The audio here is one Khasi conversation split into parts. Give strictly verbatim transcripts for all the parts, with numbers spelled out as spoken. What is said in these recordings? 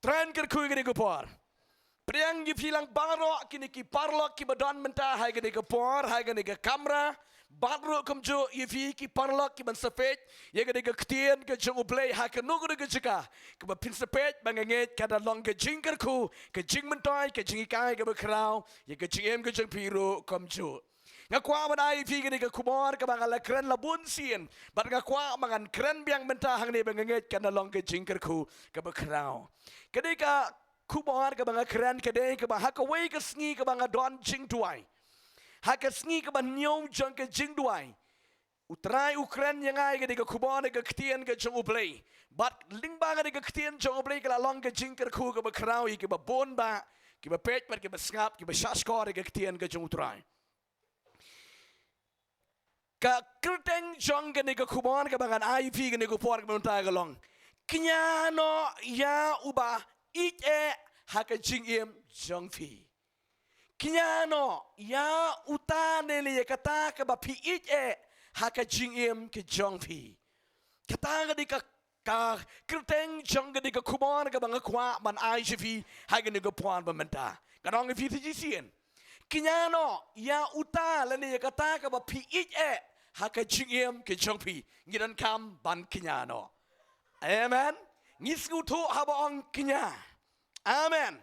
Trai un kyrkhu ïa kane ka por. Pdiang ïa phi lang baroh kine ki paralok kiba don mynta ha kane ka por, ha kane ka kamra. Bad ruh kumjuh ïa phi ki paralok kiban sa peit ïa kane ka ktien ka jong U Blei ha kano kano ka jaka kaba phin sa peit, ba nga ngeit kan da long ka jingkyrkhu, ka jingmyntoi, ka jinghikai kaba khraw ïa ka jingim ka jong phi ruh kumjuh. Nga kwah ban ai ïa phi kane ka khubor kaba nga la kren la bun sien, bad nga kwah ba ngan kren biang mynta hangne ba nga ngeit kan da long ka jingkyrkhu kaba khraw. Kane ka khubor kaba nga kren ka dei kaba ha kawei ka sngi kaba nga don jingduwai, ha ka sngi kaba hynñiew jong ka jingduwai, U Trai u kren ïa nga ïa kane ka khubor, ïa ka ktien ka jong U Blei. Bad lyngba kane ka ktien jong U Blei ka la long ka jingkyrkhu kaba khraw ïa kiba bun bah, kiba peit bad kiba sngap, kiba shahshkor ïa ka ktien ka jong U Trai. Ka kyrteng jong kane ka khubor kaba ngan ai ïa phi kane ka por kaba mynta ka long: Kñia noh ïa uba ïeit eh ha ka jingim jong phi. Kñia noh ïa uta ne ïa kata kaba phi ïeit eh ha ka jingim ka jong phi. Kata ka dei ka, ka kyrteng jong kane ka khubor kaba nga kwah ban ai sha phi ha kane ka por ba mynta. Nga ong ïa phi shisien. Kñia noh ïa uta lane ïa kata kaba phi ïeit eh ha ka jingim ka jong phi. Ngi donkam ban kñia noh. Amen. Ngi sngewthuh haba ong kñia. Amen.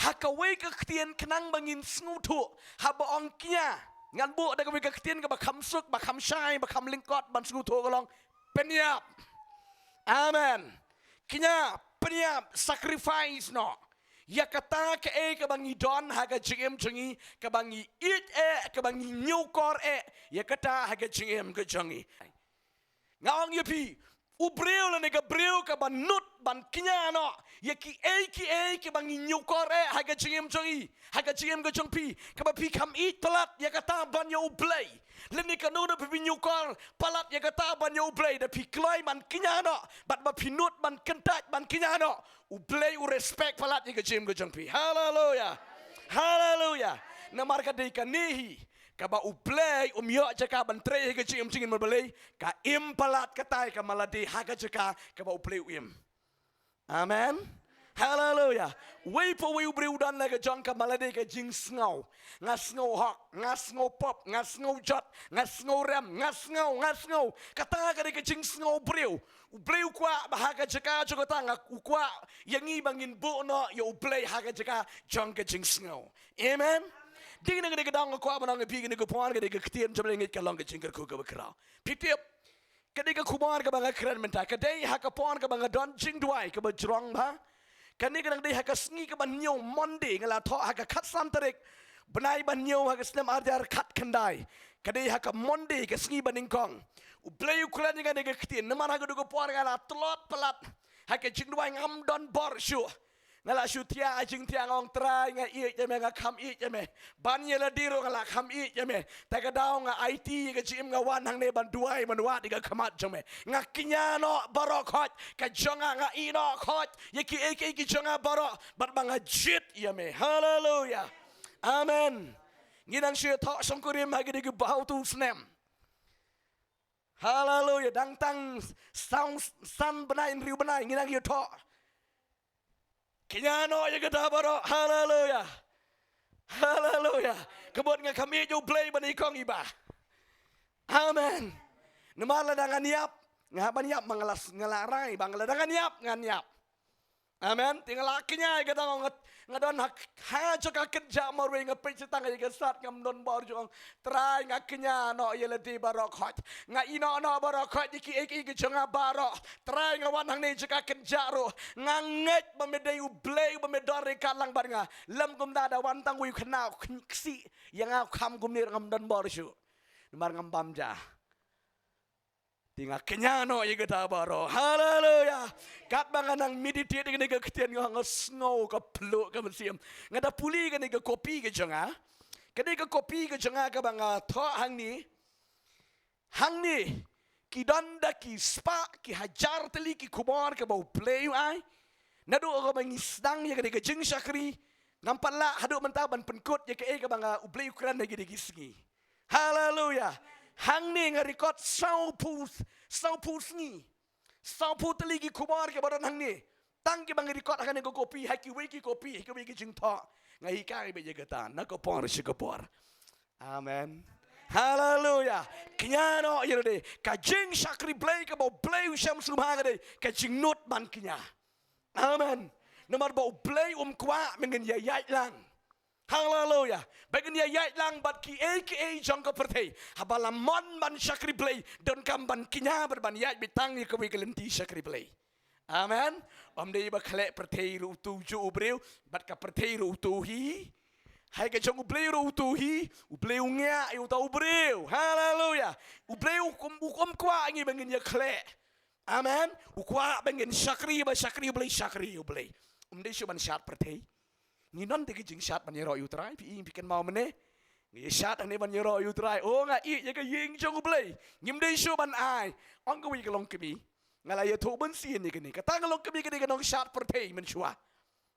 Ha kawei ka ktien khnang ba ngin sngewthuh haba ong kñia, ngan buh da kawei ka ktien kaba kham suk, ba kham shai, ba kham lyngkot ban sngewthuh, ka long pynïap. Amen. Kñia, pynïap, sacrifice noh ïa kata kaei kaba ngi don ha ka jingim jong ngi, kaba ngi ïeit eh, kaba ngi ñiewkor eh ïa kata ha ka jingim ka jong ngi. Nga ong ïa phi, u briew lane ka briew kaba nud ban kñia noh ïa kiei kiei kiba ngi ñiewkor eh ha ka jingim jong ngi, ha ka jingim ka jong phi, kaba phi kham ïeit palat ïa kata ban ïa U Blei, lane kano kano phi ñiewkor palat ïa kata ban ïa U Blei, da phi kloi ban kñia noh bad ba phi nud ban kyntait ban kñia noh, U Blei u respect palat ïa ka jingim ka jong phi. Haleluya. Haleluya. Namar ka dei kane hi kaba U Blei um ïoh jaka ban trei ha ka jingim jong ngi, namar balei? Ka im palat kata ïa ka malade ha ka jaka kaba U Blei u im. Amen. Haleluya. Wei pa wei u briew u don la ka jong ka malade, ka jingsngew. Nga sngew hok, nga sngew pop, nga sngew jot, nga sngew rem, nga sngew, nga sngew. Kata ka dei ka jingsngew briew. U Blei u kwah ba ha ka jaka jong kata, nga, u kwah ïa ngi ba ngin buh noh ïa U Blei ha ka jaka jong ka jingsngew. Amen. Dei na kane ka daw nga kwah ban ong ïa phi kane ka por, ka dei ka ktien jong U Blei, ngeit ka long ka jingkyrkhu kaba khraw. Phi tip, ka dei ka khubor kaba nga kren mynta, ka dei ha ka por kaba nga don jingduwai kaba jrong bha. Kane ka dang dei ha ka sngi kaba hynñiew, Monday, nga la thoh ha ka khatsan tarik bnai ba hynñiew ha ka snem ar hajar khatkhyndai. Ka dei ha ka Monday, ka sngi ba nyngkong. U Blei u kren ïa nga da ka ktien, namar ha kato ka por nga la tlot palat ha ka jingduwai, ngam don bor shuh. Nga la shu thiah jingthiah, nga ong, Trai, nga ïeit ïa me, nga kham ïeit ïa me. Ban ïa lade ruh nga la kham ïeit ïa me. Te ka daw nga aiti ïa ka jingim, nga wan hangne ban duwai, ban wad ïa ka khmat jong me. Nga kñia noh baroh khoit ka jong nga, nga ïeh noh khoit ïa kiei kiei ki jong nga baroh, bad ba nga jied ïa me. Haleluya. Amen. Ngi nang shu thoh shongkurim ha kine ki bynta u snem. Haleluya. Dang tang saw san bnai, hynriew bnai ngi nang ïathoh. Kñia noh ïa kata baroh. Haleluya. Haleluya. Ka mut nga kham ïeit ïa U Blei ban ïakong ïa i Bah. Amen. Namar lada ngan ïap, nga hap ban ïap, ma nga la, nga la rai ba lada ngan ïap, ngan ïap. Amen. Te nga la kñia ïa kata, nga, nga don ha, ha jaka kynjah marwei, nga peit shatang ïa ka sat, ngam don bor shuh. Trai, nga kñia noh ïa lade baroh khoit. Nga ïeh noh noh baroh khoit ïa kiei kiei ki jong nga baroh. Trai, nga wan hangne jaka kynjah ruh. Nga ngeit ba me dei U Blei, ba me don ryngkat lang bad nga. Lym kumta da wan tang uwei u khynnah u ksih ïa nga, u kham kumne ruh ngam don bor shuh. Namar ngam bam ja. Te nga kñia noh ïa kata baroh. Haleluya. Katba nga nang meditate ïa kane ka ktien, nga, nga sngew ka pluh ka mynsiem. Nga da pule ïa kane ka copy ka jong nga. Kane ka copy ka jong nga kaba nga thoh hangne. Hangne ki don da ki spah, ki hajar tylli ki khubor kaba U Blei u ai. Naduh kaba ngi sdang ïa kane ka jingshakri, ngam pat lah haduh mynta ban pynkut ïa kaei kaba nga, U Blei u kren ha kine ki sngi. Haleluya. Hangne nga record sawphew, sawphew sngi. Sawphew tylli ki khubor kiba don hangne. Tang kiba ngi record ha kane ka kopi, ha kiwei ki kopi, ha kiwei ki jingthoh. Nga hikai beit ïa kata na ka por sha ka por. Amen. Haleluya. Kñia noh ïa lade. Ka jingshakri Blei kaba U Blei u shem sngewbha ka dei ka jingnud ban kñia. Amen. Namar ba U Blei um kwah ba ngin ïaid lang. Haleluya. Ba ngin ïaid lang bad kiei kiei jong ka pyrthei. Haba la mon ban shakri Blei, donkam ban kñia bad ban ïaid beit tang ïa kawei ka lynti shakri Blei. Amen. Ym dei ba khleh pyrthei ruh uto u juh u briew, bad ka pyrthei ruh uto hi. Hai ka jong U Blei ruh uto hi, U Blei u ngiah ïa uta u briew. Haleluya. U Blei u kum, u kum kwah ngi ba ngin ïa khleh. Amen. U kwah ba ngin shakri, ba shakri U Blei, shakri U Blei. Ym dei shuh ban shad pyrthei. Ngi don te ki jingshad ban ïaroh ïa U Trai, phi i phi kynmaw mynne. Ngi shad hangne ban ïaroh ïa U Trai. O nga ïeit ïa ka ïing jong U Blei. Ngim dei shuh ban ai. Ong kawei ka longkmie. Nga la ïathuh bun sien ïa kane. Kata ka longkmie ka dei ka nongshad pyrthei mynshuwa.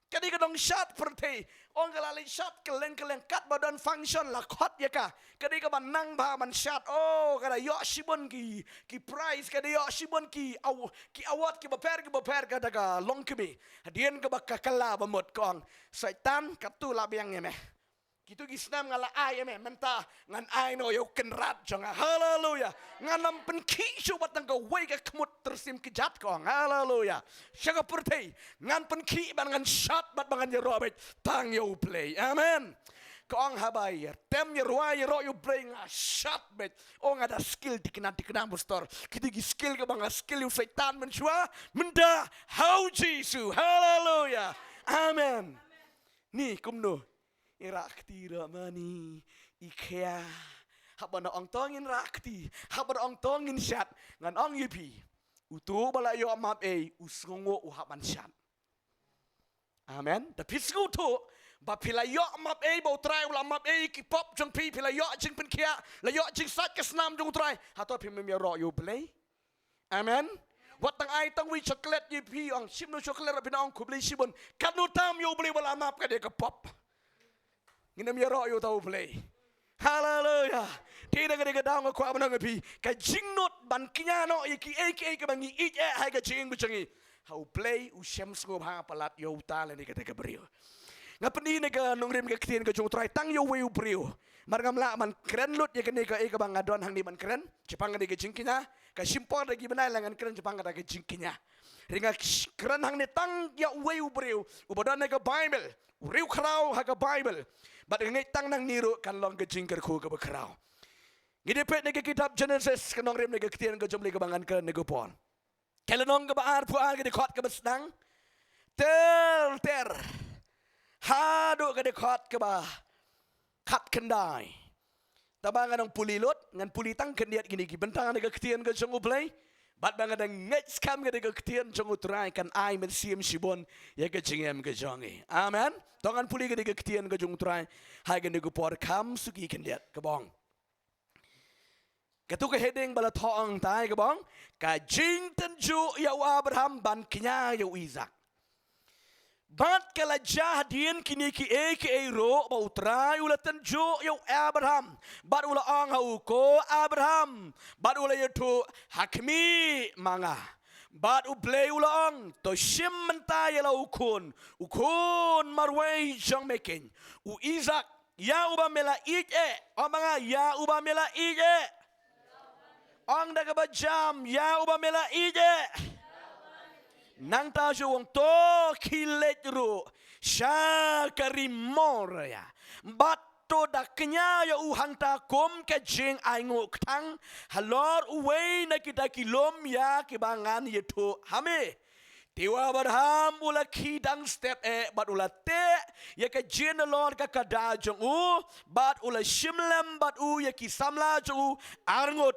Ka dei ka nongshad pyrthei. Ong ka la leit shad kylleng kylleng katba don function la khot ïa ka. Ka dei kaba nang bha ban shad. O ka da ïoh shibun ki, ki prize, ka da ïoh shibun ki aw-, ki award kiba pher kiba pher, kata ka longkmie. Hadien kaba ka kylla ba mut ka ong, Soitan, katto la biang ïa me. Kito ki snem nga la ai ïa me, mynta ngan ai noh ïa u kynrad jong nga. Haleluya. Ngan ym pynkhih shuh bad tang kawei ka khmut tyrsim kjat, ka ong. Haleluya. Sha ka pyrthei ngan pynkhih bad ngan shad bad ba ngan ïaroh beit tang ïa U Blei. Amen. Ka ong haba ïa tem ïa rwai ïaroh ïa U Blei nga shad beit. O nga da skill dikna dikna pastor. Kito ki skill kaba nga skill ïa u Soitan mynshuwa. Mynta ha U Jisu. Haleluya. Amen. Ni kumno? I rah kti rah mane, i khia. Haba na ong to ngin rah kti, haba na ong to ngin shad, ngan ong ïa phi. Uto ba la ïoh map ei, u sngewnguh u hap ban shad. Amen. Da phi sngewthuh ba phi la ïoh map ei, ba U Trai u la map ei ki pop jong phi, phi la ïoh jingpynkhiah, la ïoh jingsait ka snam jong U Trai. Hato phim ïaroh ïa U Blei? Amen. Wat tang ai tang wei chocolate ïa phi, ong shim noh chocolate, phi na ong khublei shibun. Katno tam ïa U Blei ba la map ka dei ka pop. Ngin ym ïaroh ïa uta U Blei. Haleluya. Te da ka dei ka daw nga kwah ban ong ïa phi, ka jingnud ban kñia noh ïa kiei kiei kiba ngi ïeit eh ha ka jingim ka jong ngi, ha U Blei u shem sngewbha palat ïa uta lane kata ka briew. Nga pyni na ka nongrim ka ktien ka jong U Trai tang ïa uwei u briew. Mar ngam lah ban kren lut ïa kane kaei kaba nga don hangne ban kren shaphang kane ka jingkñia. Ka shim por da ki bnai la ngan kren shaphang kata ka jingkñia. Hynrei nga kren hangne tang ïa uwei u briew uba don ha ka Baibl, u riewkhraw ha ka Baibl. Bad nga ngeit tang nangne ruh kan long ka jingkyrkhu kaba khraw. Ngi dei peit na ka kitab Jenesis, ka nongrim na ka ktien ka jong U Blei kaba ngan kren na ka por. Ka lynnong kaba arphew ar, ka dkhot kaba sdang ter ter haduh ka dkhot kaba khatkhyndai. Tangba ngan ym pule lut, ngan pule tang khyndiat kine ki bynta na ka ktien ka jong U Blei. Bad ba nga dang ngeit skhem ka dei ka ktien jong U Trai kan ai mynsiem shibun ïa ka jingim ka jong ngi. Amen. To ngan pule ka dei ka ktien ka jong U Trai ha kane ka por, kham suki khyndiat, kaba ong. Kato ka heading ba la thoh ong tai, kaba ong, ka jingtynjuh ïa u Abraham ban kñia ïa u Isak. Bad ka la jia hadien kine kiei kiei ruh ba U Trai u la tynjuh ïa u Abraham bad u la ong ha u, ko Abraham, bad u la ïathuh, ha khmih ma nga. Bad U Blei u la ong, to shim mynta ïa la u khun, u khun marwei jong me keiñ, u Isak. Ïa uba me la ïeit eh. Ong ma nga, ïa uba me la ïeit eh. Ong da kaba jam, ïa uba me la ïeit eh. Nangta shu ong, to khie leit ruh sha ka ri Moria. Bad to da kñia ïa u hangta kum ka jingainguh kthang halor uwei na kita ki lum ïa kiba ngan ïathuh ha me. Te u Abraham u la khie dang step eh bad u la teh ïa ka jingïalor ka kada jong u, bad u la shim lem bad u ïa ki samla jong u arngut,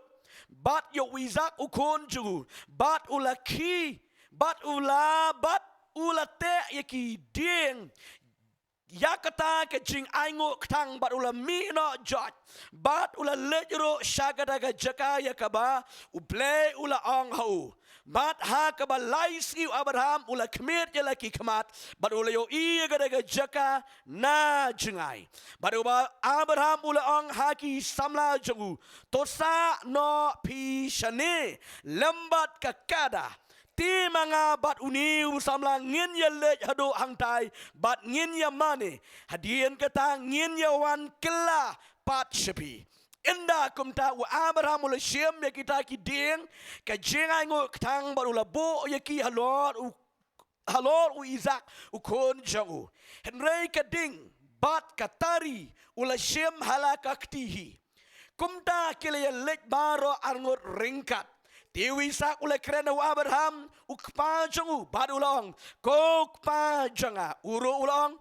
bad ïa u Isak u khun jong u, bad u la khie, bad u la, bad u la teh ïa ki dieng ïa kata ka jingainguh kthang, bad u la mih noh joit, bad u la leit ruh sha kata ka jaka ïa kaba U Blei u la ong ha u. Bad ha kaba lai sngi u Abraham u la khmied ïa la ki khmat, bad u la ïohi ïa kata ka jaka na jngai. Bad u Abraham u la ong ha ki samla jong u, to sah noh phi shane lem bad ka kada, Te ma nga bad une u samla ngin ïa leit haduh hangtai, bad ngin ïa mane. Hadien kata ngin ïa wan kylla pat sha phi. Ynda kumta u Abraham u la shim ïa kita ki dieng ka jingainguh kthang bad u la buh ïa ki halor u, halor u Isak u khun jong u. Hynrei ka ding bad ka tari u la shim ha la ka kti hi. Kumta ki la ïa leit baroh arngut ryngkat. Te u Isak u la kren ha u Abraham u kpa jong u bad u la ong, "Ko kpa jong nga." U ruh u la ong,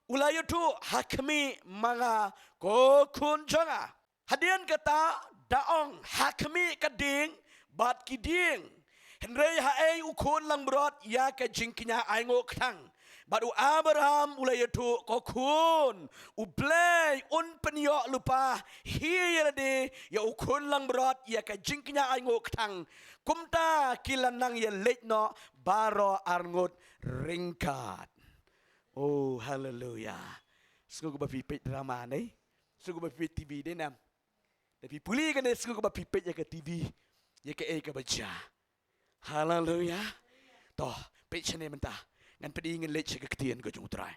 u la ïathuh, "Ha khmih ma nga, ko khun jong nga." Hadien kata da ong, "Ha khmih ka dieng bad ki dieng, hynrei haei u khun langbrot ïa ka jingkñia ainguh kthang?" Bad u Abraham u la ïathuh, "Ko khun, U Blei un pynïoh lypa hi ïa lade ïa u khun langbrot ïa ka jingkñia ainguh kthang." Kumta ki la nang ïa leit noh baroh arngut ryngkat. Oh, haleluya. Sngew ba phi peit drama ne? Sngew ba phi peit T V de nam? Da phi pule kane, sngew ba phi peit ïa ka T V, ïa kaei kaba jia. Haleluya. To, peit shane mynta. Ngan peit, ngin leit sha ka ktien ka jong U Trai.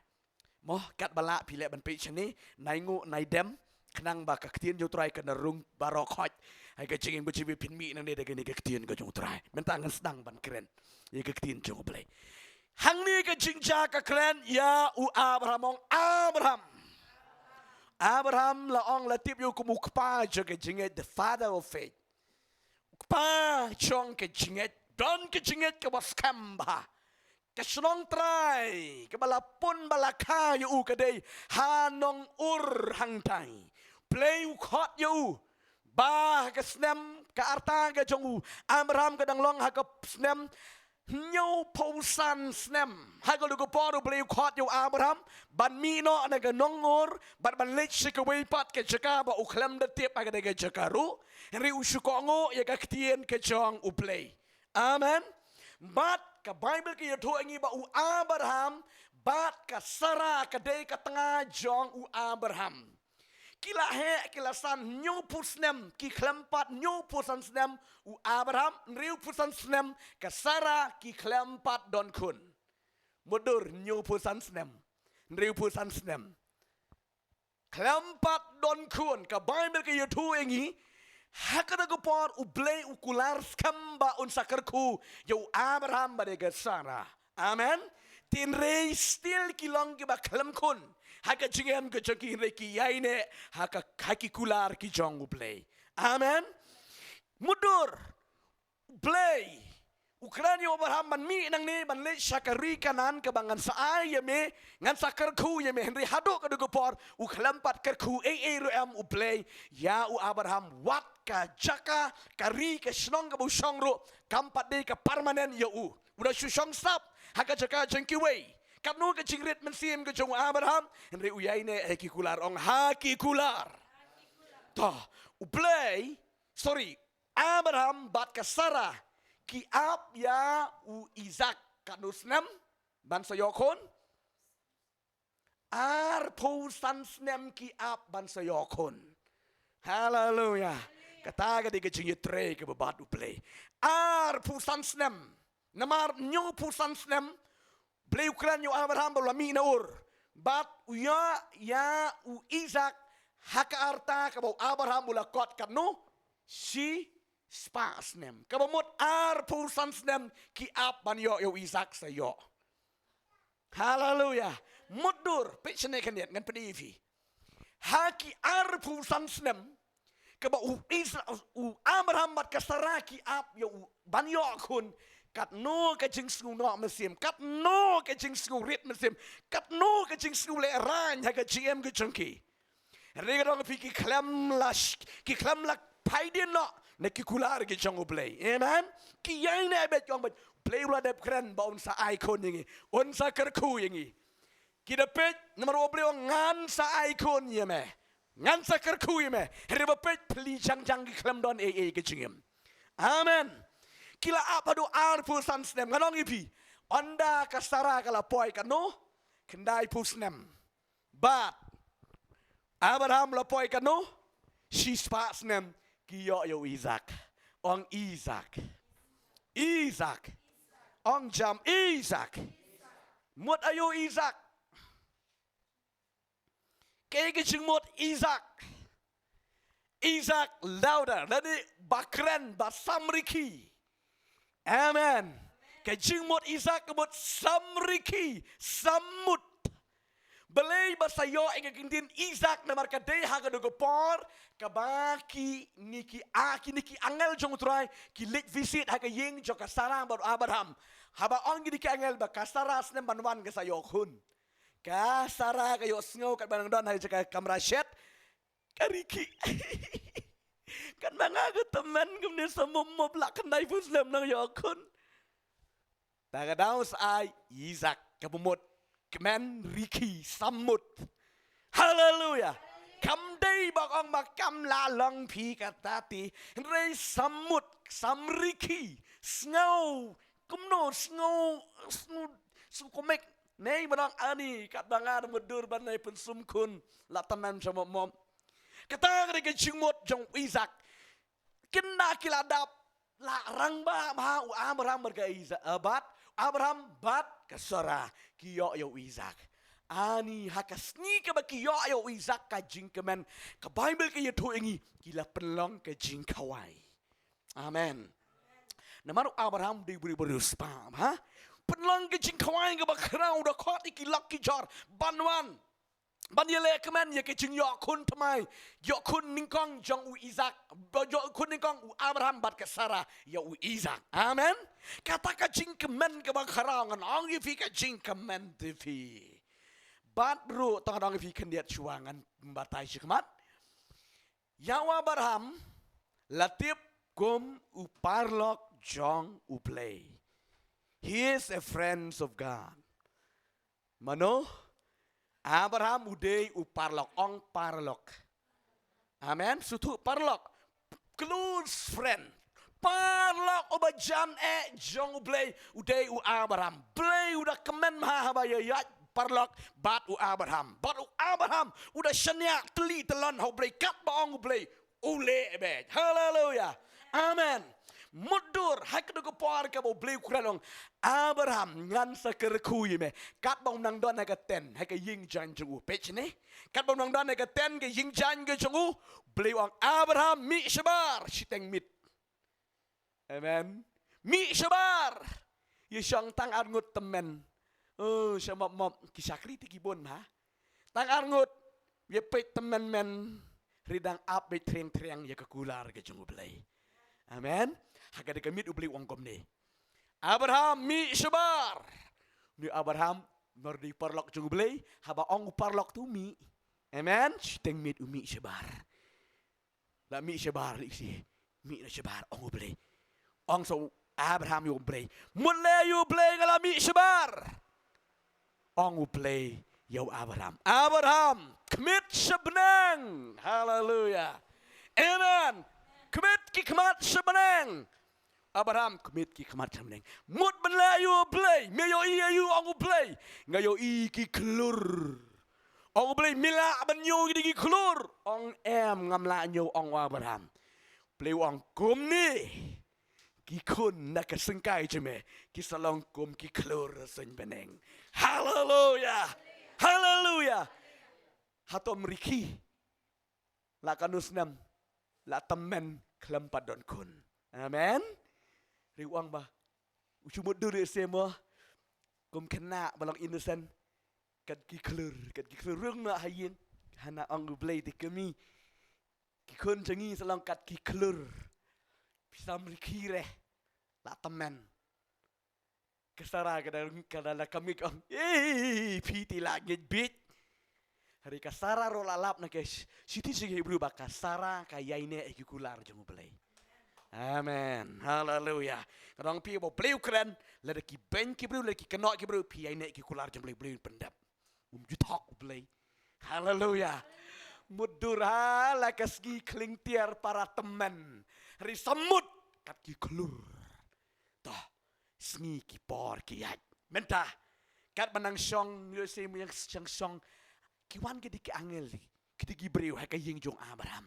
Mo, katba lah phi leh ban peit shane, nai nguh nai dem, khnang ba ka ktien jong U Trai kan rung baroh khoit ha ka jingim ka jingim phin mih nangne da kane ka ktien ka jong U Trai. Mynta ngan sdang ban kren ïa ka ktien jong U Blei. Hangne ka jingjia ka kren ïa u Abraham, ong, "Abraham." Abraham la ong, la tip ïa u kum u kpa jong ka jingngeit, the father of faith. U kpa jong ka jingngeit, don ka jingngeit kaba skhem bha. Ka shnong trai kaba la pun ba la kha ïa u ka dei ha nong Ur hangtai. Blei u khot ïa u ba ha ka snem, ka rta ka jong u Abraham ka dang long ha ka snem hynñiewphew san snem. Ha ka dei ka por U Blei u khot ïa u Abraham ban mih noh na ka nong Ur bad ban leit sha kawei pat ka jaka ba u khlem da tip, ha ka dei ka jaka ruh. Hynrei u shu kohnguh ïa ka ktien ka jong U Blei. Amen. Bad ka Baibl ka ïathuh ïa ngi ba u Abraham bad ka Sara ka dei ka tnga jong u Abraham. Ki la heh, ki la san hynñiewphew snem, ki khlem pat hynñiewphew san snem u Abraham, hynriewphew san snem ka Sara, ki khlem pat don khun. Mutdur, hynñiewphew san snem, hynriewphew san snem. Khlem pat don khun, ka Baibl ka ïathuh ïa ngi, ha kata ka por U Blei u kular skhem ba un sa kyrkhu ïa u Abraham bad ïa ka Sara. Amen. Hynrei still ki long kiba khlem khun ha ka jingim ka jong ki, hynrei ki ïaineh ha ka, ha ki kular ki jong U Blei. Amen. Mutdur, U Blei u kren ïa u Abraham ban mih nangne ban leit sha ka ri Kanaan kaba ngan sa ai ïa me, ngan sa kyrkhu ïa me. Hynrei haduh ka dei ka por u khlem pat kyrkhu ei ei ruh em U Blei ïa u Abraham, wat ka jaka, ka ri, ka shnong kaba u shong ruh kam pat dei ka permanent ïa u. U da shu shong sap ha ka jaka jong kiwei. Katno ka jingrit mynsiem ka jong u Abraham, hynrei u ïaineh ha ki kular, ong, ha ki kular. To, U Blei, sorry, Abraham bad ka Sara ki ap ïa u Isak katno snem ban sa ïoh khun? Arphew san snem ki ap ban sa ïoh khun. Haleluya. Kata ka dei ka jingïatrei kaba bad U Blei. Arphew san snem. Namar hynñiewphew san snem Blei u kren ïa u Abraham ba u la mih na Ur. Bad u ïoh ïa u Isak ha ka rta kaba u Abraham u la kot katno? Shispah snem. Kaba mut arphew san snem ki ap ban ïoh ïa u Isak sa ïoh. Haleluya. Mutdur, peit shane khyndiat, ngan pynpaw ïa phi. Ha ki arphew san snem kaba u Isra-, u Abraham bad ka Sara ki ap ïa u ban ïoh khun, katno ka jingsngew noh mynsiem, katno ka jingsngew rit mynsiem, katno ka jingsngew lehraiñ ha ka jingim ka jong ki. Hynrei ka dang phi, ki khlem la sh-, ki khlem la pait dien noh na ki kular ki jong U Blei. Amen. Ki ïaineh beit, ki ong beit, Blei u la dep kren ba un sa ai khun ïa ngi, un sa kyrkhu ïa ngi. Ki da peit, namar U Blei u ong ngan sa ai khun ïa me, ngan sa kyrkhu ïa me. Hynrei ba peit, pli jangjang, ki khlem don ei ei ka jingim. Amen. Ki la ap haduh arphew san snem, ngan ong ïa phi. Ynda ka Sara ka la poi katno? Khyndaiphew snem. Bad Abraham la poi katno? Shispah snem, ki ïoh ïa u Isak. Ong Isak. Isak. Ong jam Isaac. Mut aïu Isaac? Kaei ka jingmut Isaac? Isaac louder, lane ba kren, ba samrkhie. Amen. Ka jingmut Isaac ka mut samrkhie, sammut. Balei ba sa ïoh ïa ka ktien Isaac? Namar ka dei ha kata ka por kaba kine ki a, kine ki angel jong U Trai ki leit visit ha ka ïing jong ka Sarah bad u Abraham. Haba ong kine ki angel ba ka Sarah snem ban wan ka sa ïoh khun. Ka Sarah ka ïohsngew katba nang don ha ka kamra shet. Ka rkhie. Katba nga ka tymmen kumne sa mop mop, la khyndai phew snem nang ïoh khun. Ta ka daw sa ai Isaac, kaba mut kmen rkhie, sammut. Haleluia. Kam dei ba ong ba kam lah long phi kata te. Hynrei sammut, samrkhie, sngew, kumno, sngew, sngew, sngew kumne. Nei ba ong ani, katba nga da mutdur ban ai pynsum khun, la tymmen sha mop mop. Kata ka dei ka jingmut jong u Isaac. Kynda ki la dap, la rangbah bha u Abraham bad ka Isaac, eh, bad Abraham bad ka Sarah ki ïoh ïa u Isaac. Ani ha ka sngi kaba ki ïoh ïa u Isaac, ka jingkmen, ka Baibl ka ïathuh ïa ngi, ki la pynlong ka jingkhawai. Amen. Namar u Abraham u dei u briew ba riewspah, ha? Pynlong ka jingkhawai kaba khraw, u da khot ïa ki lok ki jor ban wan, ban ïaleh kmen ïa ka jingïoh khun thymmai, ïoh khun nyngkong jong u Isaac, ba ïoh khun nyngkong u Abraham bad ka Sarah ïa u Isaac. Amen. Kata ka jingkmen kaba khraw, ngan ong ïa phi, ka jingkmen te phi. Bad ruh, tang ngan ong ïa phi khyndiat shuwa, ngan batai shakhmat. Ïa u Abraham la tip kum u paralok jong U Blei. He is a friend of God. Mano? Abraham u dei u paralok, ong paralok. Amen. Sngewthuh, paralok. Close friend. Paralok uba jan eh jong U Blei u dei u Abraham. Blei u da kmen bha haba ïaid paralok bad u Abraham. Bad u Abraham u da shaniah tylli tyllon ha U Blei, katba ong U Blei, u leh beit. Haleluia. Amen. Mutdur, ha kata ka por kaba U Blei u kren, ong, Abraham, ngan sa kyrkhu ïa me. Katba u nang don ha ka tent, ha ka ïing jaiñ jong u. Peit shane. Katba u nang don ha ka tent, ka ïing jaiñ ka jong u, U Blei u ong, Abraham, mih shabar, shiteng miet. Amen. Mih shabar. Ïa shong tang arngut tymmen. Oh, sha mop mop, ki shakri te ki bun bha. Tang arngut, ïa peit tymmen men, hynrei dang ap beit thriang thriang ïa ka kular ka jong U Blei. Amen. Ha kata ka miet U Blei u ong kumne, Abraham, mih shabar. Une u Abraham, namar u dei paralok jong U Blei, haba ong u paralok te u mih. Amen. Shiteng miet u mih shabar. La mih shabar, lehse mih noh shabar, ong U Blei. Ong sa u Abraham ïa U Blei, mut leh ïa U Blei nga la mih shabar. Ong U Blei ïa u Abraham, Abraham, khmih sha bneng. Haleluia. Amen. Khmih ki khmat sha bneng. Abraham, khmih ki khmat sha bneng. Mut ban leh ïa U Blei, me ïohi ïa u, ong U Blei. Nga ïohi ki khlur. Ong U Blei, me lah ban ñiew ïa ki khlur? Ong em, ngam lah ñiew, ong u Abraham. Blei u ong kumne, ki khun na ka syngkai jong me ki sa long kum ki khlur suiñ bneng. Haleluia. Haleluia. Hato ym rkhie? La katno snem, la tymmen khlem pat don khun. Amen. Hynrei u ong ba u shu mutdur ïa se mo, kum khynnah ba long innocent. Kat ki khlur, kat ki khlur, rung noh ha ïing. Hana, ong U Blei te kmie, ki khun jong ngi sa long kat ki khlur. Phi sa ym rkhie re, la tymmen. Ka Sarah ka da, ka da la khmih, ong, ei, phi te la ngeit beit. Hynrei ka Sarah ruh la lap na ka sh-, shithi sha ki Hebru ba ka Sarah ka ïaineh ïa ki kular jong U Blei. Amen. Haleluia. Ka dang phi ba U Blei u kren, lada ki beiñ ki briew, lada ki kynnoh ki briew, phi ïaineh ïa ki kular jong U Blei, U Blei un pyndep. Um ju thok U Blei. Haleluia. Mutdur ha la ka sngi khlieng tiar para tymmen. Hynrei sa mut kat ki khlur. To, sngi ki por ki ïaid. Mynta, katba nang shong, ïoh se mo, nang shong shong, ki wan kiti ki angel, kiti ki briew ha ka ïing jong u Abraham.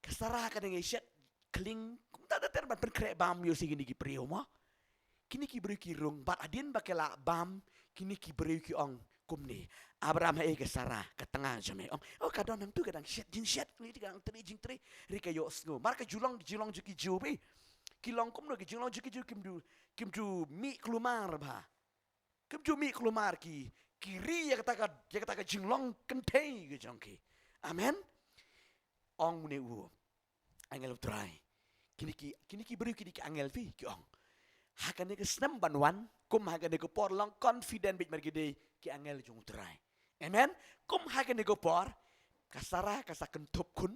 Ka Sarah ka dang ïashet khlieng, kumta ter ter ban pynkhreh bam, ïoh se kine ki briew mo. Kine ki briew ki rung, bad hadien ba ki la bam, kine ki briew ki ong kumne. Abraham haei ka Sara, ka tnga jong me, ong, oh, ka don hangtu ka dang shet jingshet, kine ki dang trei jingtrei, hynrei ka ïohsngew. Mar ka jinglong, jinglong jong ki Jiw phi. Ki long kumno, ka jinglong jong ki Jiw kim ju, kim ju mih kulmar bha. Kim ju mih kulmar ki, ki ri ïa kata ka, ïa kata ka jinglong kynthei ka jong ki. Amen. Ong une u angel U Trai. Kine ki, kine ki briew kine ki angel phi ki ong. Ha kane ka snem ban wan, kum ha kane ka por long confident beit mar ki dei ki angel jong U Trai. Amen. Kum ha kane ka por, ka Sara ka sa kynthup khun,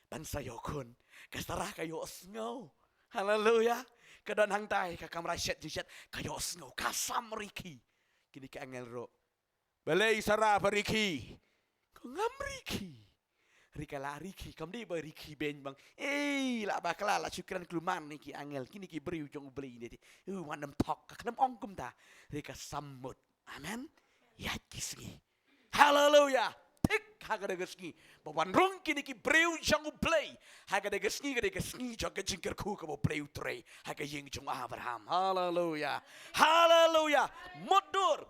ban sa ïoh khun. Ka Sara ka ïohsngew. Haleluya. Ka don hangtai, ka kamra shet jingshet, ka ïohsngew, ka sam rikhi. Kine ki angel ruh. Balei Sara pha rikhi? Ka ngam rikhi. Hynrei ka la rikhi, kam dei ba rikhi beiñ bang. Ei, la bakla, la shu kren kulmar ne ki angel, kine ki briew jong U Blei ne te. U wan ym thok, ka khlem ong kumta. Hynrei ka sam mut. Amen. Ïaid ki sngi. Haleluya. Thik ha kata ka sngi ba wan rung kine ki briew jong U Blei. Ha kata ka sngi, kata ka sngi jong ka jingkyrkhu kaba U Blei u trei ha ka ïing jong u Abraham. Haleluya. Haleluya. Mutdur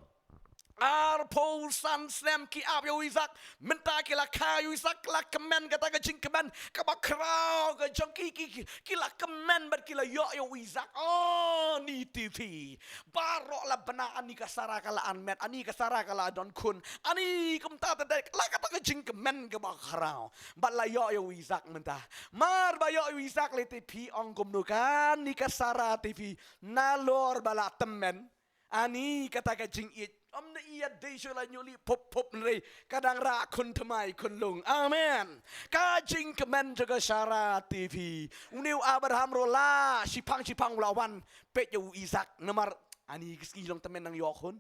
arphew san snem ki ap ïa u Isaak. Mynta ki la kha ïa u Isaak, ki la kmen kata ka jingkmen kaba khraw ka jong ki, ki, ki, ki la kmen bad ki la ïoh ïa u Isaak. Oh, ni ti phi. Baroh la bna, ani ka Sara ka la anmet, ani ka Sara ka la don khun, ani kumta te dei, la kata ka jingkmen kaba khraw. Bad la ïoh ïa u Isaak mynta. Mar ba ïoh ïa u Isaak lei te phi ong kumno, kane ka Sara te phi, nalor ba la tymmen, ani kata ka jingïeit. Ym da ïa dei shuh la ñiuh li phup phup, hynrei ka dang rah khun thymmai khun lung. Amen. Ka jingkmen jong ka Sara te phi. Une u Abraham ruh la shiphang shiphang u la wan peit ïa u Isaak. Namar ani ka sngi long tymmen nang ïoh khun.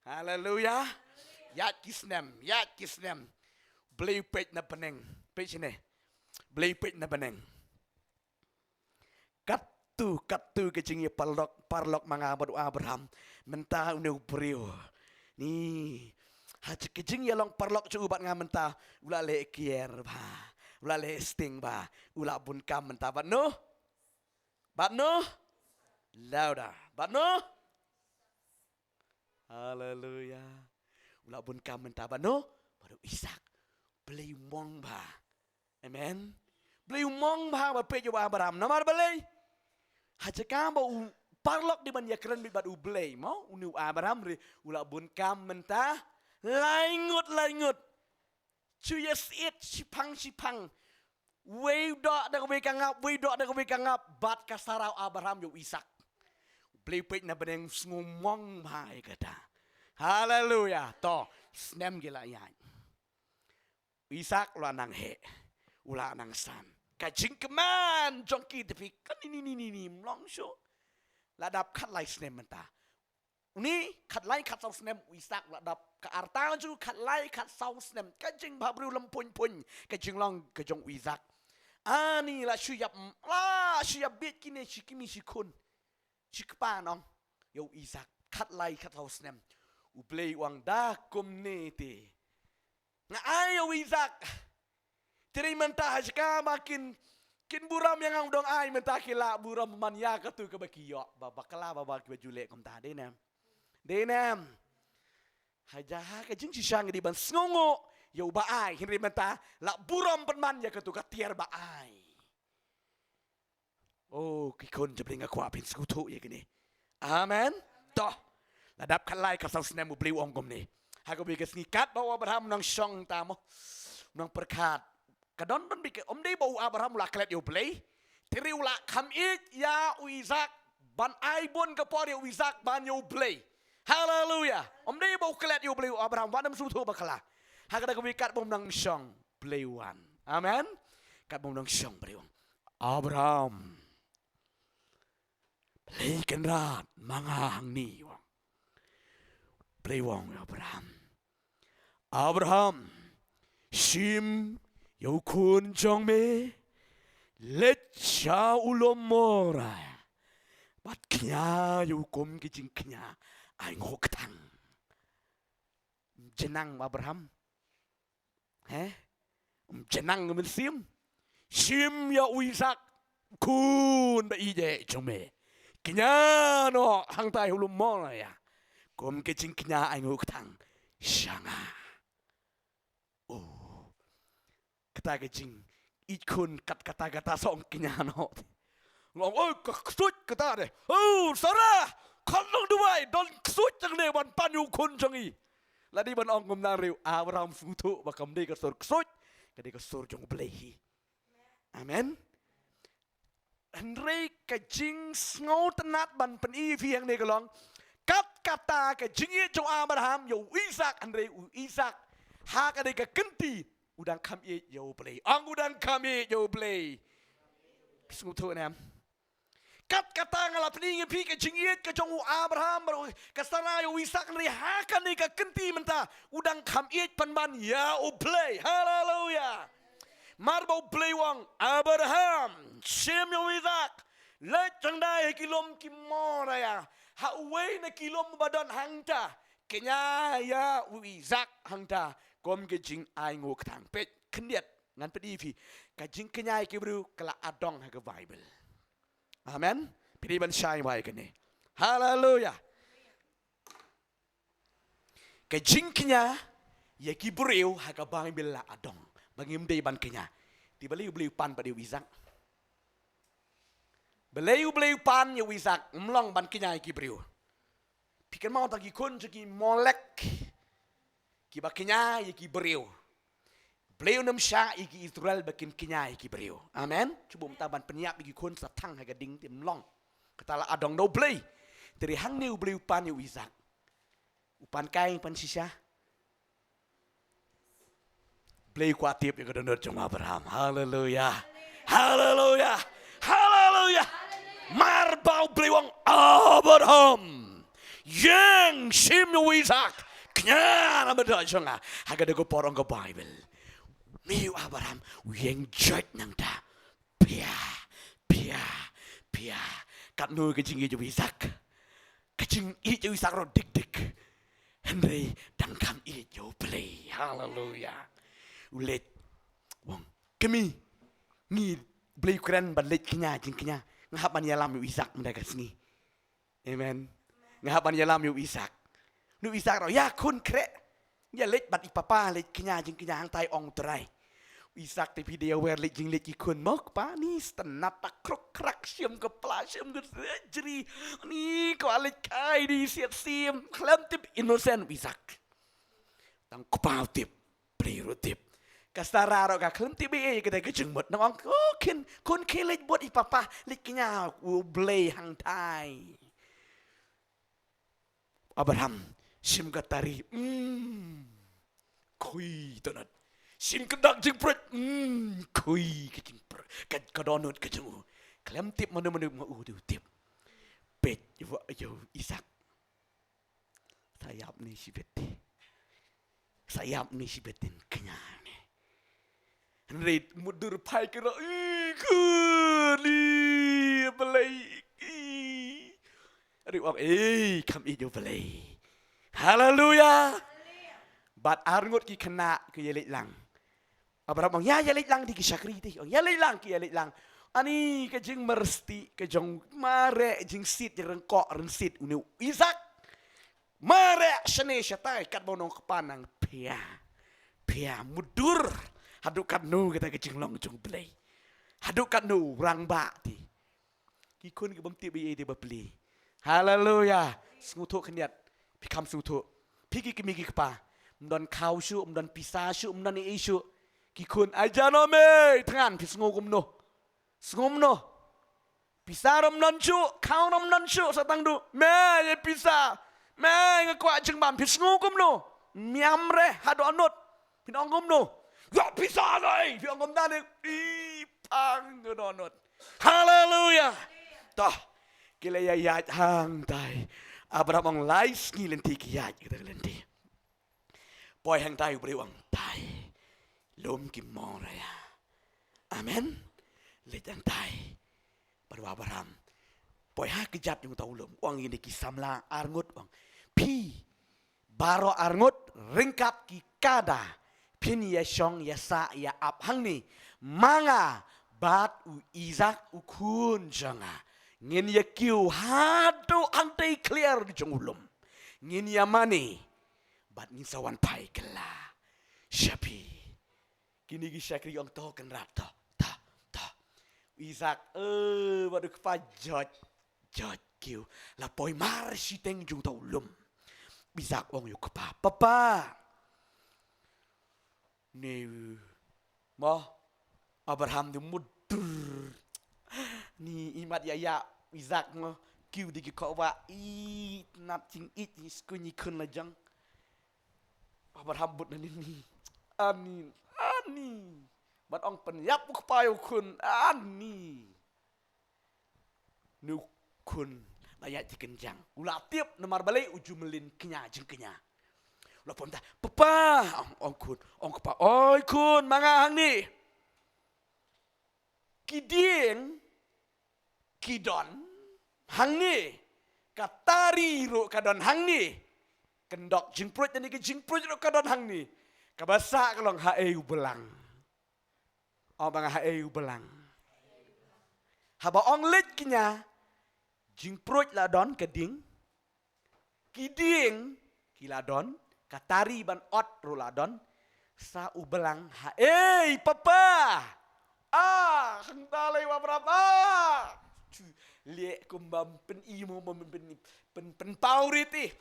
Haleluya. Ïaid ki snem, ïaid ki snem. Blei u peit na bneng. Peit shane. Blei u peit na bneng. Katto katto ka jingïaparalok, paralok ma nga bad u Abraham. Mynta une u briew, ni, ha ka jingïalong paralok jong u bad nga mynta, u la leh kier bha, u la leh sting bha, u la bun kam mynta bad no? Bad no? Louder. Bad no? Haleluya. U la bun kam mynta bad no? Bad u Isaak. Blei u mong bha. Amen. Blei u mong bha ba peit ïa u Abraham. Namar balei? Ha jaka ba u paralok dei ban ïakren beit bad u Blei, mo? Une u Abraham re, u la bun kam mynta lai ngut lai ngut. Shu ïa siat shiphang shiphang. Wei u doh da kawei ka ngap, wei u doh da kawei ka ngap, bad ka Sara u Abraham ïa u Isaak. Blei u peit na bneng, u sngew mong bha ïa kata. Haleluya. To, snem ki la ïaid. U Isaak u la nang heh, u la nang san. Ka jingkmen jong ki te phi, kane ni ni ni ni ym long shuh. La dap khatlai snem mynta. Une khatlai khatsaw snem u Isaak u la dap, ka rta jong u khatlai khatsaw snem. Ka jingbhabriew lem phuiñ phuiñ ka jinglong ka jong u Isaak. Ani la shu ïap, la shu ïap bit kine shi kmie shi khun. Shi kpa nong ïa u Isaak. Khatlai khatsaw snem. U Blei u ong da kumne te nga ai ïa u Isaak. Te dei mynta ha jaka ba kin, kin burom ïa nga u dang ai, mynta ki la burom man ïa katu kaba ki ïoh. Ba bakla ba, ba kiba ju leh kumta, dei ne em? Dei ne em? Ha jaka ka jingshisha ngi dei ban sngewnguh ïa uba ai, hynrei mynta la burom pynban ïa katu ka tiar ba ai. Oh, ki khun jong U Blei, nga kwah phin sngewthuh ïa kine. Amen. To, la dap khatlai khatsaw snem, U Blei u ong kumne. Ha kawei ka sngi katba u Abraham u nang shong ta mo, u nang pyrkhat. Ka don don beit ka, ym dei ba u Abraham u la klet ïa U Blei. Te re u la kham ïeit ïa u Isaak, ban ai bun ka por ïa u Isaak ban ïa U Blei. Haleluya. Ym dei ba u klet ïa U Blei u Abraham, wat nym sngewthuh bakla. Ha kata kawei katba u nang shong, Blei u wan. Amen. Katba u nang shong, Blei u wan. Abraham. Blei Kynrad, ma nga hangne, u ong. Blei u ong ïa u Abraham. Abraham, shim ïa u khun jong me, leit sha u lum Moria. Bad kñia ïa u kum ki jingkñia ainguh ktang. Jnang Abraham. He? Ym jnang mynsiem. Shim ïa u Isaak, khun ba ïeit jong me. kñia noh hangtai ha u lum Moria. Kum ka jingkñia ai nguh kthang sha nga. Oh. Kata ka jingïeit khun kat kata kata song kñia noh. Long, oi, ka ksuid kata de. Oh, Sarah, khot long duwai, don ksuid jong ne ban pan ïa u khun jong i. Lada i ban ong kumne ruh, Abraham sngewthuh ba kam dei ka sur ksuid, ka dei ka sur jong U Blei hi. Amen. Hynrei ka jingsngewtynnat ban pyni ïa phi hangne ka long, kat kata ka jingïeit jong u Abraham ïa u Isak, hynrei u Isak ha kane ka kynti u dang kham ïeit ïa U Blei. Ong u dang kham ïeit ïa U Blei. Sngewthuh ne em? Kat kata nga la pyni ïa phi ka jingïeit ka jong u Abraham bad ka Sarah ïa u Isak, hynrei ha kane ka kynti mynta u dang kham ïeit pynban ïa U Blei. Haleluya. Mar ba U Blei u ong, Abraham, shim ïa u Isak, leit jngai ha ki lum ki Moria, ha uwei na ki lum ba don hangta, kñia ïa u Isak hangta kum ka jingainguh kthang. Peit khyndiat, ngan pyni ïa phi, ka jingkñia ïa ki briew ka la adong ha ka Baibl. Amen. Phi dei ban shai wai kane. Haleluya. Ka jingkñia ïa ki briew ha ka Baibl la adong. Ba ngim dei ban kñia. Te balei U Blei u pan pat ïa u Isak? Balei U Blei u pan ïa u Isak? Ym long ban kñia ïa ki briew. Phi kynmaw tang ki khun jong ki Molek, kiba kñia ïa ki briew. Blei un ym shah ïa ki Israel ba kin kñia ïa ki briew. Amen. Shu bun mynta ban pynïap ïa ki khun sa thang ha ka ding, te ym long. Kata la adong da U Blei. Te hynrei hangne U Blei u pan ïa u Isak. U pan kai, pan shisha. Blei u kwah tip ïa ka dohnud jong u Abraham. Haleluya. Haleluya. Haleluya. Mar ba U Blei u ong, Abraham, ïeng, shim ïa u Isak, kñia na bynta jong nga. Ha kata ka por ong ka Baibl, me u Abraham, u ïeng joit nangta. Pia, pia, pia. Katno ka jingïeit ïa u Isak. Ka jingïeit ïa u Isak ruh dik dik. Hynrei dang kham ïeit ïa U Blei. Haleluya. U leit. U ong, kmie, ngi, Blei u kren ban leit kñia jingkñia. Nga hap ban ïalam ïa u Isak mynta ka sngi. Amen. Nga hap ban ïalam ïa u Isak. Une u Isak ruh, ïa khun khreh. Ïa leit bad i papa, leit kñia jingkñia hangtai, ong U Trai. U Isak te phi dei aware leit jingleit ki khun mo, kpa, ni sngewtynnat, ta kruk krak, shim ka pla, shim ka jri. Ni kwah leit kai, ni siat sim, khlem tip, innocent u Isak. Tang kpa u tip. Blei ruh tip. Ka Sara ruh ka khlem tip ei ei, ka dei ka jingmut. Nang ong, oh, khun, khun khie leit bad i papa, leit kñia, U Blei hangtai. Abraham, shim ka tari, mm, khui dohnud. Shim ka dak jingpyrshah, mm, khui ka jingpyrshah, ka, ka dohnud ka jong u. Khlem tip mano mano, ma u dei u tip. Peit, ïa u, ïa u Isak. Sa ïap ne shibit. Sa ïap ne shibit, in kñia ne. Hynrei mutdur phai ki ruh, i, khun, i, Blei, i. Hynrei u ong, ei, kham ïeit ïa U Blei. Haleluya. Bad arngut ki khynnah ki ïaleit lang. Abraham ong, ïa, ïaleit lang da ki shakri te. Ong, ïaleit lang, ki ïaleit lang. Ani ka jingmyrsti ka jong, mareh jingsit, jingryngkoh rynsit une u Isak. Mareh shane shatai, katba u nongkpa nang pia. Pia, mutdur. Haduh katno kata ka jinglong jong U Blei. Haduh katno u rangbah te. Ki khun ki bym tip ei ei te bapli. Haleluya. Sngewthuh khyndiat. Phi kham sngewthuh. Phi ki kmie ki kpa. Ym don khaw shuh, ym don pisa shuh, ym don ei ei shuh. Ki khun, ai jan o mei, thngan, phi sngew kumno? Sngew kumno? Pisa ruh ym don shuh, khaw ruh ym don shuh, sa tang duh. Mei, ei pisa. Mei, nga kwah jingbam, phi sngew kumno? Ym ïam re, haduh nud. Phin ong kumno? Ïa pisa ngai, phi ong kumta ne. I pang, haduh nud. Haleluya. Toh, ki la ïaid hangtai. Abraham ong lai sngi lynti ki ïaid, kita lynti. Poi hangtai, U Blei u ong tai. Lum ki Moria. Amen. Leit hangtai. Bad u Abraham. Poi ha kjat jong uta u lum. U ong ïa kine ki samla arngut u ong. Phi baroh arngut ryngkat ki kada, phin ïa shong ïa sah ïa ap hangne ma nga bad u Isak u khun jong nga. Ngin ïa kiew haduh hangtei kliar jong u lum. Ngin ïa mane. Bad ngin sa wan phai kylla sha phi. Kine ki shakri ong to, Kynrad, to, to, to. Isak, eh, bad u kpa, joit, joit kiew. La poi mar shiteng jong uto u lum. Isak ong ïa u kpa, Papa. Ni mo, Abraham di mudur. Ni imat ïa ïa Isak mo. Kiew di ki khowa i nat jingïeit, i skun i khun la jong. Abraham bud na ni ni. Ani, ani. Bad ong pynïap u kpa ïa u khun, ani. Ni u khun la ïaid ti kynjang. U la tip namar balei, u ju mlien kñia jingkñia. U la pom ta, Papa, ong, ong khun, ong kpa, oi khun, ma nga hangne. Ki dieng ki don hangne. Ka tari ruh ka don hangne. Kyndok jingpruid, kane ka jingpruid ruh ka don hangne. Kaba sah ka long haei u blang. Ong ba nga haei u blang. Haba ong leit kñia, jingpruid la don, ka ding, ki dieng ki la don, ka tari ban ot ruh la don. Sa u blang haei, Papa? Ah, hangta lei wa brap, ah. Chu leh kumba pyn-i mo, pyn, pyn, pyn, pynpaw rit ih.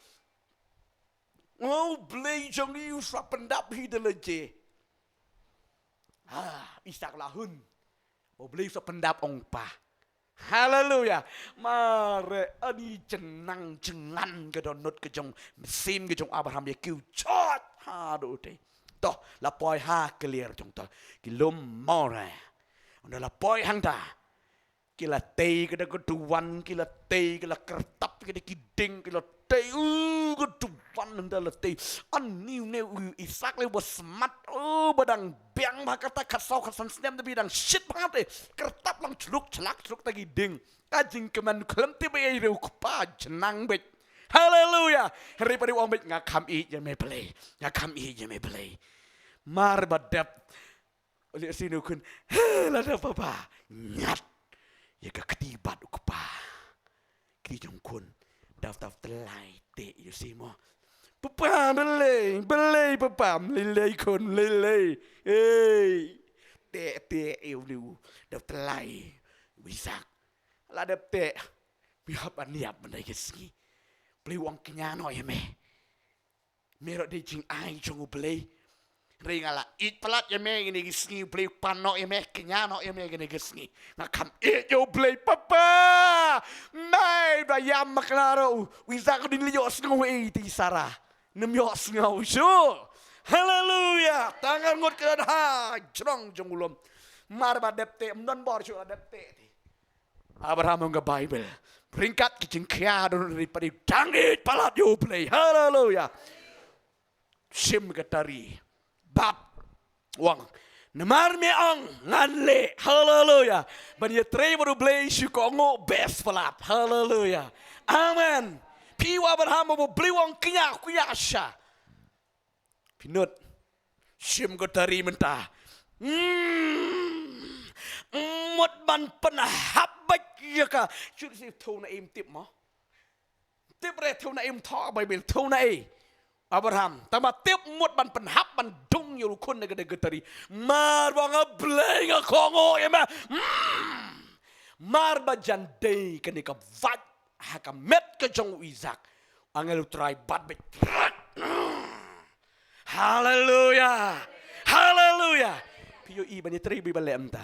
O Blei jong ngi, u sa pyndap hi da lade. Ah, Isak la hun. O Blei u sa pyndap, ong pa. Haleluya. Mare, ani jnang jngan ka dohnud ka jong mynsiem ka jong Abraham ïa kiew jot haduh te. To, la poi ha kliar jong to. Ki lum More. Ynda la poi hangta. Ki la tei ka da ka duwan, ki la tei, ki la kyrtap ka da ki dieng, ki la tei, u ka duwan nang da la tei. Ani une u Isak lei ba smat, u ba dang biang ba kata khatsaw khatsan snem da ba dang shit ba ngat te. Kyrtap lang chluk chlak chluk ta ki dieng. Ka jingkmen khlem tip ba ei riew kpa jnang beit. Haleluya. Hynrei ba riew ong beit nga kham ïeit ïa me Blei. Nga kham ïeit ïa me Blei. Mar ba dep Lehse une u khun, he, lada papa ñiad ïa ka kti bad u kpa. Ki jong khun, dap dap tylli teh ïa u Simo. Papa, balei, balei papa, balei khun, balei. Ei, teh teh ïa u, dap tylli. U Isak. La dep teh. Me hap ban ïap ban da ïa ka sngi. Balei u ong kñia noh ïa me. Me ruh dei jingai jong U Blei. Hynrei nga la ïeit palat ïa me kine ki sngi, U Blei u pan noh ïa me, kñia noh ïa me kine ki sngi. Nga kham ïeit ïa U Blei, papa. Mai ba ïam ma kla ruh. U Isak u dang leit ïohsngew ei te i Sara. Nym ïohsngew shuh. Haleluya. Tang ar ngut ka don ha jrong jong u lum. Mar ba dep teh, ym don bor shuh la dep teh te. Abraham ong ka Baibl. Ryngkat ki jingkhia don ri padi dang ïeit palat ïa U Blei. Haleluya. Shim ka tari. Bad u ong. Namar me ong ngan leh. Haleluya. Ban ïatrei bad U Blei shu kohnguh best palat. Haleluya. Amen. Phi u Abraham ba U Blei u ong kñia, kñia sha. Phi nud. Shim ka tari mynta. Hmm. Mut ban pynhap beit ïa ka. Shu shu thew na im tip mo. Tip re thew na im tho Baibl thew na i. Abraham. Tang ba tip mut ban pynhap ban dung ïa u khun na ka dei ka tari. Mar ba nga Blei nga kohnguh ïa me. Hmm. Mar ba jan dei kane ka vait ha ka met ka jong u Isak. Angel U Trai bat beit. Haleluya. Haleluya. Phi ïohi ban ïatrei bad U Blei mynta.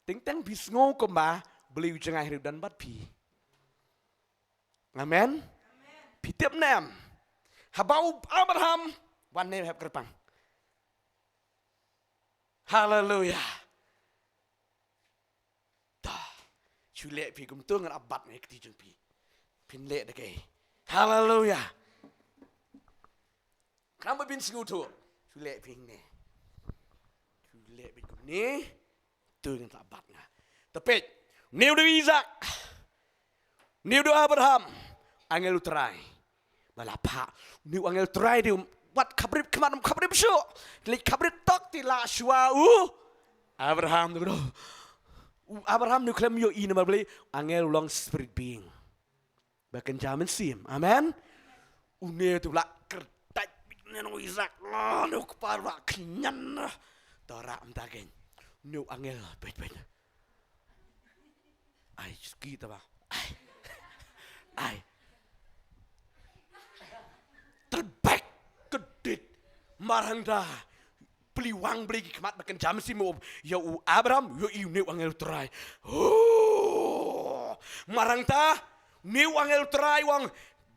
Teng teng phi sngew kumba Blei u jngai hynriew don bad phi. Amen. Phi tip ne em. Haba u Abraham wan ne hep kyrpang. Haleluya. Ta. Shu leh phi kumto ngan ap bat ne kti jong phi. Phin leh da kei. Haleluya. Khnang ba phin sngewthuh. Shu leh phi ne. Shu leh phi kumne. To ngan ap bat nga. Te peit. Une u dei u Isak. Une u dei u Abraham. Angel U Trai. Ba la phah. Une u angel U Trai dei wat khabrip khmat kham khabrip shuh. Leit khabrip tok te la shuwa u Abraham tu. U Abraham ne u khlem ïohi namar balei, angel u long spirit being. Ba kynja mynsiem. Amen. Une te u la kyrteng beit ne u Isak. Ah, ne u kpa u la khñiang. To rah mynta kein. Une u angel beit beit. Ai, ski ta ba. Ai. Ai. Terbek kedit. Mar hangta. Plie wang blie ki khmat ba kynja mynsiem ïa u Abraham, ïohi une u angel u Trai. Oh. Mar hangta, une u angel u Trai u ong,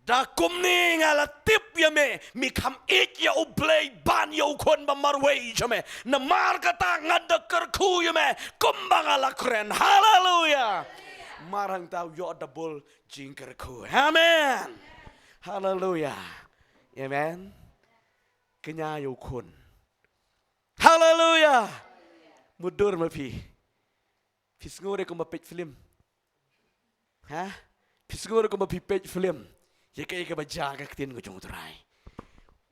da kumne nga la tip ïa me, me kham ïeit ïa U Blei ban ïa u khun ba marwei jong me. Namar kata nga da kyrkhu ïa me, kumba nga la kren. Haleluya. Mar hangta u ïoh da bun jingkyrkhu. Amen. Haleluya. Amen. Kñia ïa u khun. Haleluya. Mutdur ma phi. Phi sngew re kumba peit film. Ha? Phi sngew re kumba phi peit film. Ïa kaei kaba jia ha ka ktien ka jong U Trai.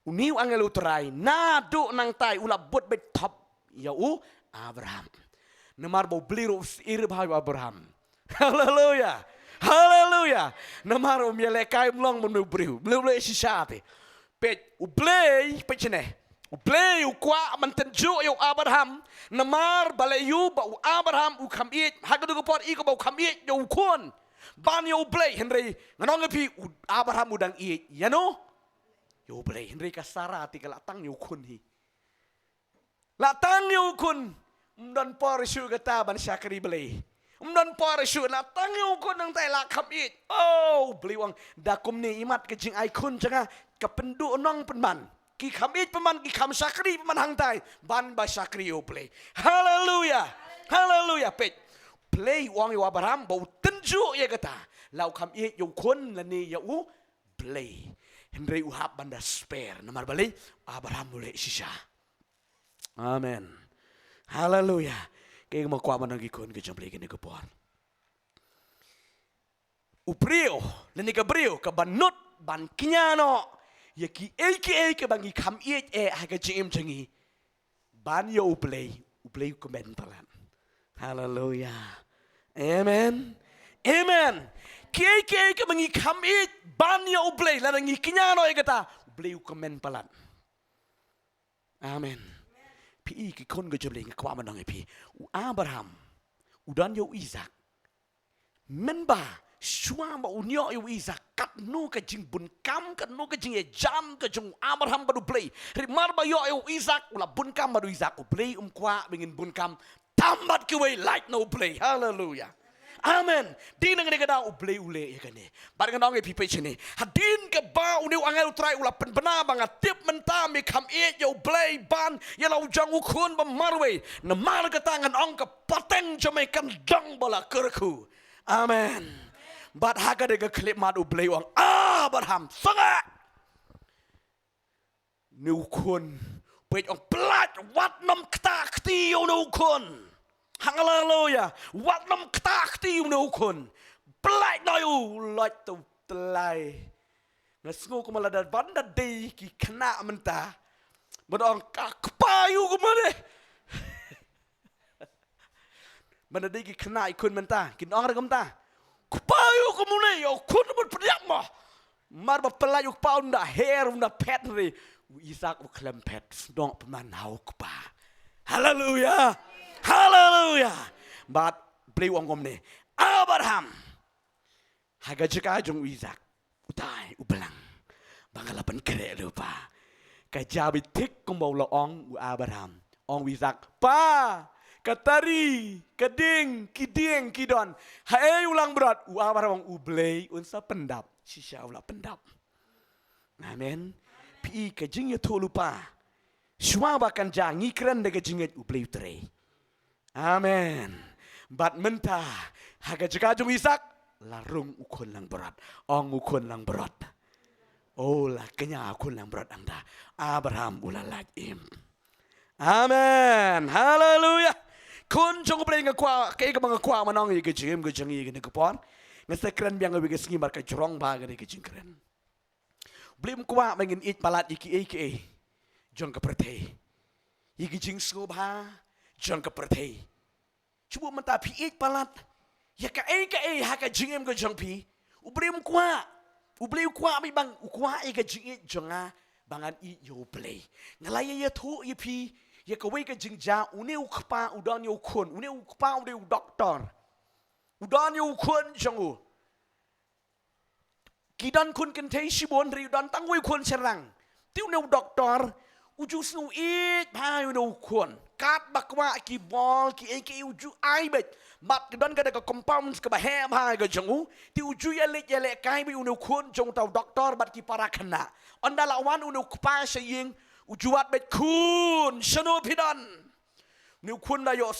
Une u angel U Trai naduh nangtai u la bud beit thap ïa u Abraham. Namar ba U Blei ruh u sngewbha ïa u Abraham. Haleluya. Haleluya. Namar um ïalehkai, um long mynno u briew. Blei, Blei shisha te. Peit, U Blei, peit shane. U Blei u kwah ban tynjuh ïa u Abraham, namar balei? Ïa ba u Abraham u kham ïeit, ha kato ka por i kaba u kham ïeit ïa u khun ban ïa U Blei, hynrei ngan ong ïa phi, u Abraham u dang ïeit ïano? Ïa U Blei. Hynrei ka Sara te ka la tang ïa u khun hi. La tang ïa u khun. Ym don por shuh kata ban shakri Blei. Ym don por shuh, la tang ïa u khun nangtai la kham ïeit. Oh, U Blei u ong, da kumne imat ka jingai khun jong nga ka pynduh nong pynban. Ki kham ïeit pynban, ki kham shakri pynban hangtai ban ba shakri ïa U Blei. Haleluya. Haleluya. Peit. Blei u ong ïa u Abraham ba u tynjuh ïa kata. La u kham ïeit ïa u khun lane ïa U Blei. Hynrei u hap ban da spare. Namar balei? Abraham u leh shisha. Amen. Haleluya. Kaei kaba nga kwah ban ong ki khun ki jong U Blei kane ka por. U briew, lane ka briew, kaba nud ban kñia noh ïa kiei kiei kiba ngi kham ïeit eh ha ka jingim jong ngi ban ïa U Blei, U Blei u kmen palat. Haleluya. Amen. Amen. Kiei kiei kiba ngi kham ïeit ban ïa U Blei, lada ngi kñia noh ïa kata, U Blei u kmen palat. Amen. Phi i ki khun ka jong U Blei, nga kwah ban ong ïa phi. U Abraham u don ïa u Isak. Mynba shuwa ba un ïoh ïa u Isak, katno ka jingbun kam, katno ka jingïajan ka jong u Abraham bad U Blei. Hynrei mar ba ïoh ïa u Isak, u la bun kam bad u Isak. U Blei um kwah ba ngin bun kam tam bad kiwei, lait na U Blei. Haleluya. Amen. Dei na kane ka daw U Blei u leh ïa kane. Bad ngan ong ïa phi, peit shane. Hadien kaba une u angel U Trai u la pynbna ba nga tip mynta me kham ïeit ïa U Blei ban ïa la u jong u khun ba marwei, namar kata ngan ong ka pateng jong me kan dang ba la kyrkhu. Amen. Bad ha kane ka khyllipmat U Blei u ong, Abraham, sangeh. Une u khun, peit, ong, pyllait, wat nym ktah kti ïa une u khun. Haleluya. Wat nym ktah kti ïa une u khun. Pyllait noh ïa u, lait to u tyllai. Nga sngew kumba lada ban da dei ki khynnah mynta, ban ong ka kpa ïa u kumne. Ban da dei ki khynnah, ki khun mynta kin ong re kumta. Kpa ïa u kumne, ïa u khun bad pdiang mo. Mar ba pyllait u kpa, um da her, um da phet re. U Isak u khlem phet, sdang pynban ha u kpa. Haleluya. Haleluya. Bad Blei u ong kumne, Abraham, ha ka jaka jong u Isak, utai u blang ba nga la pynkhreh lypa. Ka jia beit thik kumba u la ong u Abraham. Ong u Isak, pa, ka tari, ka dieng, ki dieng ki don. Haei u langbrot? U Abraham ong, U Blei un sa pyndap. Shisha u la pyndap. Amen. Phi i ka jingïathuhlypa, shuwa ba kan jia, ngi kren da ka jingngeit, U Blei u trei. Amen. Bad mynta, ha ka jaka jong u Isak, la rung u khun langbrot. Ong u khun langbrot. Oh, la kñia u khun langbrot hangta. Abraham u la lait im. Amen. Haleluya. Khun jong U Blei, nga kwah, kaei kaba nga kwah ban ong ïa ka jingim ka jong ngi kane ka por. Nga sa kren biang ha kawei ka sngi namar ka jrong bha ka dei ka jingkren. U Blei um kwah ba ngin ïeit palat ïa kiei kiei jong ka pyrthei. Ïa ki jingsngewbha jong ka pyrthei. Shu mynta phi ïeit palat ïa kaei kaei ha ka jingim ka jong phi. U Blei um kwah. U Blei u kwah beit ba u kwah ïa ka jingïeit jong nga ba ngan ïeit ïa u Blei. Nga la ïathuh ïa phi ïa kawei ka jingjia, une u kpa u don ïa u khun, une u kpa u dei u doktor. U don ïa u khun jong u. Ki don khun kynthei shibun, hynrei u don tang uwei u khun shynrang. Te une u doktor u ju sngew ïeit bha ïa une u khun. Katba kwah ki bol kiei kiei u ju ai beit. Bad ka don kata ka compounds kaba heh bha ka jong u. Te u ju ïaleit ïalehkai beit une u khun jong uta u doktor bad ki para khynnah. Ynda la wan une u kpa sha ïing, u ju wad beit, khun, shano phi don? Une u khun la ïoh,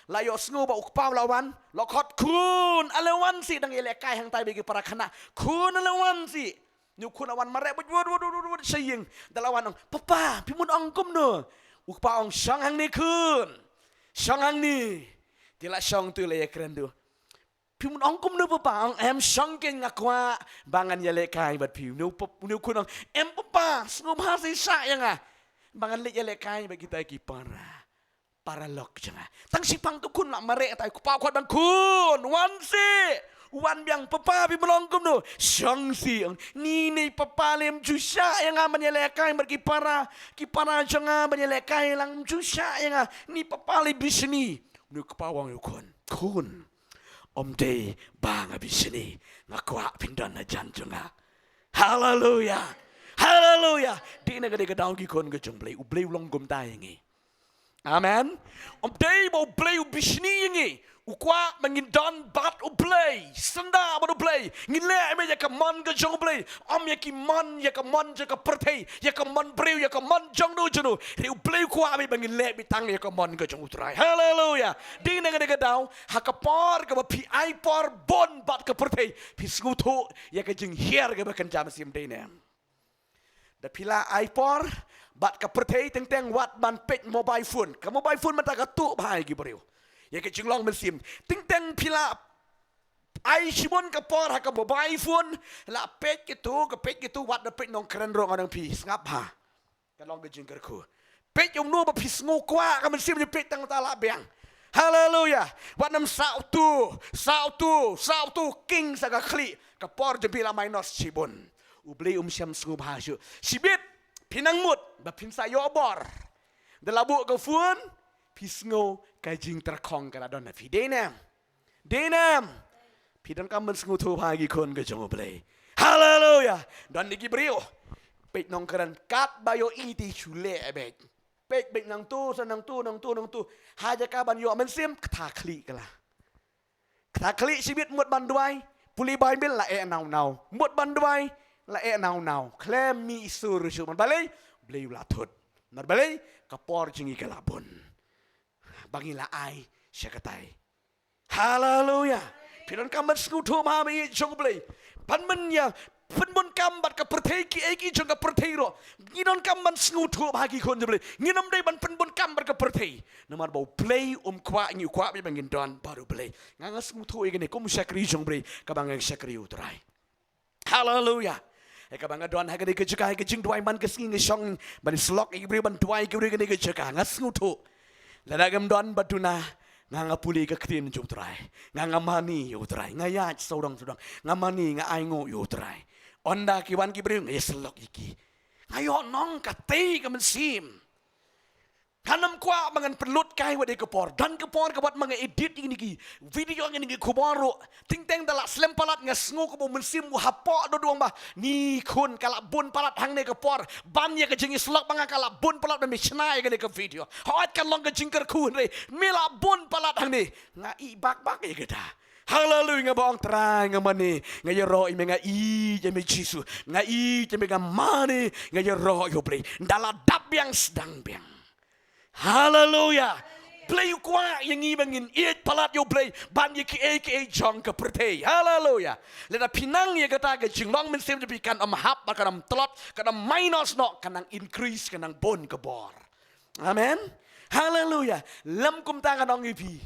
la ïohsngew ba u kpa u la wan, la khot, khun, ale wan sih, dang ïalehkai hangtai bad ki para khynnah. Khun, ale wan sih. Une u khun la wan mareh wut wut wut wut wut sha ïing. Ynda la wan ong, papa, phi mut ong kumno? U kpa ong, shong hangne khun. Shong hangne. Te la shong tu la ïakren tu. Phi mut ong kumno papa? Ong, em, shong keiñ, nga kwah ba ngan ïalehkai bad phi. Une u pap-, une u khun ong, em papa, sngewbha shisha ïa nga ba ngan leit ïalehkai bad kita ki para, para lok jong nga. Tang shipang tu khun la mareh, tai u kpa u khot ban, khun, wan sih. Wan biang, papa, phi mut ong kumno? Shong sih. Ong, ni, ni papa lei, ym ju shah ïa nga ban ïalehkai bad ki para, ki para jong nga ban ïalehkai lang, ym ju shah ïa nga. Ni papa lei bishni. Une u kpa u ong ïa u khun, khun, ym dei ba nga bishni, nga kwah phin don hajan jong nga. Haleluia. Haleluia. Dei na ka dei ka daw ki khun ka jong u Blei, u Blei u long kumta ïa ngi. Amen. Ym dei ba u Blei u bishni ïa ngi. U kwah ba ngin don bad u Blei, syndah bad u Blei. Ngin leh beit ïa ka mon ka jong u Blei. Ym ïa ki mon, ïa ka mon jong ka pyrthei, ïa ka mon briew, ïa ka mon jong no jong no. Hynrei u Blei u kwah beit ba ngin leh beit tang ïa ka mon ka jong u Trai. Haleluia. Dei na ka dei ka daw, ha ka por kaba phi ai por bun bad ka pyrthei, phi sngewthuh ïa ka jinghiar kaba kynja mynsiem, dei ne em? Da phi la ai por bad ka pyrthei, teng teng wat ban peit mobile phone. Ka mobile phone mynta ka tuh bha ïa ki briew, ïa ka jinglong mynsiem. Teng teng phi la ai shibun ka por ha ka mobile phone, la peit kito, ka peit kito, wat da peit nongkren ruh, nga ong ïa phi, sngap bha. Ka long ka jingkyrkhu. Peit ïa uno ba phi sngew kwah, ka mynsiem jong phi peit tang uta la biang. Haleluia. Wat nym sah utu, sah utu, sah utu, king sa ka khlieh. Ka por jong phi la minus shibun. U Blei um shym sngewbha shuh. Shibit phi nang mut ba phin sa ïoh bor. Da la buh ka phone, phi sngew ka jingtyrkhong ka la don ha phi. Dei ne em? Dei ne em? Phi donkam ban sngewthuh bha, ki khun ka jong u Blei. Haleluia. Don ïa ki briew, peit nongkren, katba ïohi te shu leh beit. Peit beit nangto sa nangto, nangto, nangto. Ha jaka ban ïoh mynsiem, kata khlieh ka la. Kata khlieh, shibit mut ban duwai, pule Baibl la eh naw naw. Mut ban duwai la eh naw naw. Khlem mih sur shuh. Namar balei? Blei u la thut. Namar balei? Ka por jong ngi ka la bun ba ngi la ai sha katai. Haleluia. Phi donkam ban sngewthuh bha, ïa jong u Blei. Ban mynta pynbun kam bad ka pyrthei, kiei kiei jong ka pyrthei ruh. Ngi donkam ban sngewthuh bha, ki khun jong u Blei. Ngin ym dei ban pynbun kam bad ka pyrthei. Namar ba u Blei um kwah ngi, u kwah beit ba ngin don bad u Blei. Nga, nga sngewthuh ïa kane kum u shakri jong u Blei, kaba nga shakri ïa u Trai. Haleluia. Ïa kaba nga don ha kane ka jaka, ha ka jingduwai man ka sngi, nga shong ban syllok ïa ki briew, ban duwai ïa ki briew ha kane ka jaka. Nga sngewthuh, lada ngam don ba duna, nga, nga pule ka ktien jong u Trai. Nga, nga mane ïa u Trai. Nga ïaid sawdong sawdong. Nga mane, nga ainguh ïa u Trai. Ynda ki wan ki briew, nga ïasyllok ïa ki. Nga ïoh nong katei ka mynsiem. Ngan ym kwah ba ngan pynlut kai wat ïa ka por. Don ka por kaba wat ma nga edit ïa kine ki video, ïa kine ki khubor ruh. Teng teng da la slem palat, nga sngew kumba u mynsiem u hapoh da u ong ba, ni khun, ka la bun palat hangne ka por ban ïa ka jingïasyllok ba nga, ka la bun palat, me shna ïa kane ka video. Hooid, kan long ka jingkyrkhu, hynrei me la bun palat hangne. Nga ïeit bak bak ïa kata. Haleluia. Nga ba ong, Trai, nga mane, nga ïaroh ïa me, nga ïeit ïa me Jisu. Nga ïeit ïa me, nga mane, nga ïaroh ïa u Blei. Ynda la dap biang, sdang biang. Haleluia. Blei u kwah ïa ngi ba ngin ïeit palat ïa u Blei ban ïa kiei kiei jong ka pyrthei. Haleluia. Lada phi nang ïa kata, ka jinglong mynsiem jong phi kan ym hap, kan ym tlot, kan ym minus noh, kan nang increase, kan nang bun ka bor. Amen. Haleluia. Lym kumta, ngan ong ïa phi,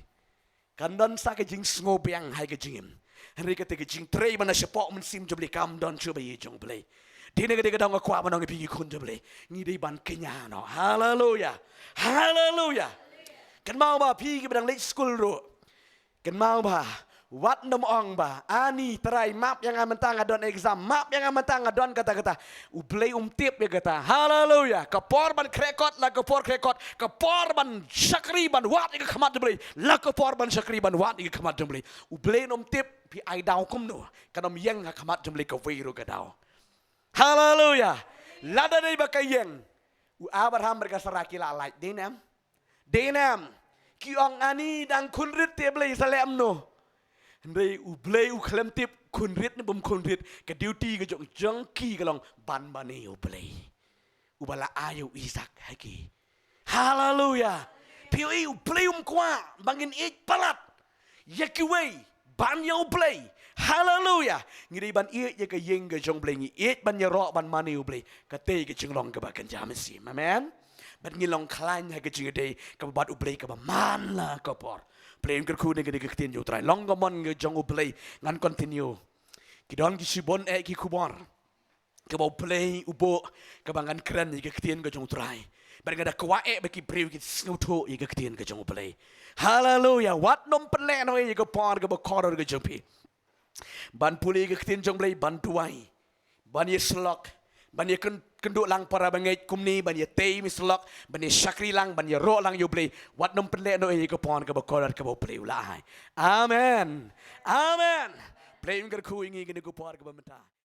kan don sa ka jingsngewbiang ha ka jingim. Hynrei kata ka jingtrei ba na shapoh mynsiem jong u Blei kam don shuh bha ïa jong u Blei. Dei na kata ka daw nga kwah ban ong ïa phi, ki khun jong u Blei, ngi dei ban kñia noh. Haleluia. Haleluia. Kynmaw ba phi kiba dang leit skul ruh, Kynmaw ba, wat nym ong ba, ani Trai, map ïa nga mynta nga don exam, map ïa nga mynta nga don kata kata. U Blei um tip ïa kata. Haleluya. Ka por ban khreh kot la ka por khreh kot, ka por ban shakri ban wad ïa ka khmat jong U Blei la ka por ban shakri ban wad ïa ka khmat jong U Blei. U Blei um tip phi ai daw kumno, kan ym ïeng ha khmat jong U Blei kawei ruh ka daw. Haleluya. Lada dei ba ka ïeng, u Abraham bad ka Sara ki la lait, dei ne em? Dei ne em? Ki ong ani dang khun rit te Blei sa leh kumno. Hynrei U Blei u khlem tip khun rit ne bym khun rit, ka duty ka jong jong ki ka long ban mane U Blei uba la ai ïa u Isaak ha ki. Haleluya. Phi ïohi U Blei um kwah ba ngin ïeit palat ïa kiwei ban ïa U Blei. Haleluya. Ngi dei ban ïeit ïa ka ïing ka jong U Blei, ngi ïeit ban ïaroh ban mane U Blei. Kata ka jinglong kaba kynja mynsiem. Amen. Bad ngi long khlaiñ ha ka jingïadei kaba bad U Blei kaba man la ka por. Phi ïohi, kyrkhu ne ka dei ka ktien jong U Trai, long ka mon ka jong U Blei. Ngan continue. Ki don ki shibun eh ki khubor kaba U Blei u buh kaba ngan kren ïa ka ktien ka jong U Trai. Bad nga da kwah eh ba ki briew ki sngewthuh ïa ka ktien ka jong U Blei. Haleluya. Wat nym pynlehnohei ïa ka por kaba kordor ka jong phi ban pule ïa ka ktien jong U Blei, ban duwai, ban ïasyllok, ban ïakyn-, kynduh lang para bangeit kumne, ban ïatei ïasyllok, ban ïashakri lang, ban ïaroh lang ïa U Blei. Wat nym pynlehnohei ïa ka por kaba kordor kaba U Blei u la ai. Amen. Amen. Phi ïohi, kyrkhu ïa ngi kane ka por kaba mynta.